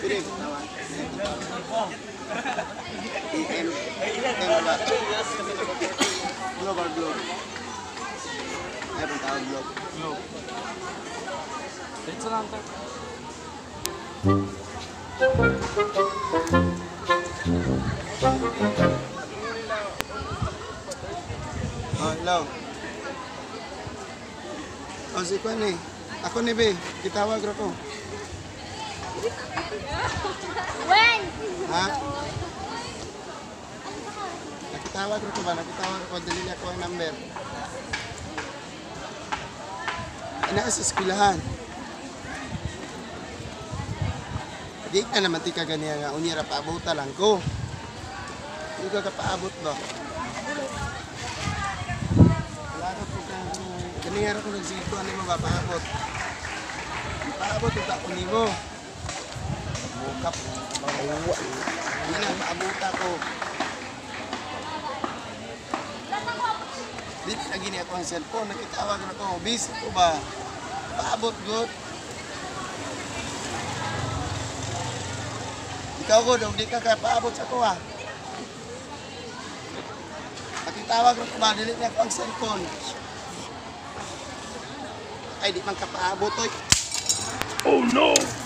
Pwede yung tawag. M. M ba? Globe or globe? Ay, pang tawag globe. Globe. Diretso lang tayo. Oh, hello. Oh, si Kwan eh. Ako ni Be. Kitawag ra ko. When? Ha? Nakitawag ra ko ba? Nakitawag ko. Dali na ko ang number. Ay, naa sa eskwelahan. Di ka naman tika ganiya nga. Unya ra paabota lang ko. Hindi ka kapaabot ba? Wala ka po ka. Ganiya ra ko nagsigko. Ano mo ba paabot? Paabot ito ako nimo. Mukap. Hindi na, paabuta ko. Dili na gini ako ang cellphone. Nakitawag na ko. Busy ko ba? Paabot, good. Ikaw ko, di ka kaya paabot sa ko ah. Nakitawag na ko ba? Dili na ako ang cellphone. Ay, di man ka paabot, oy. Oh no!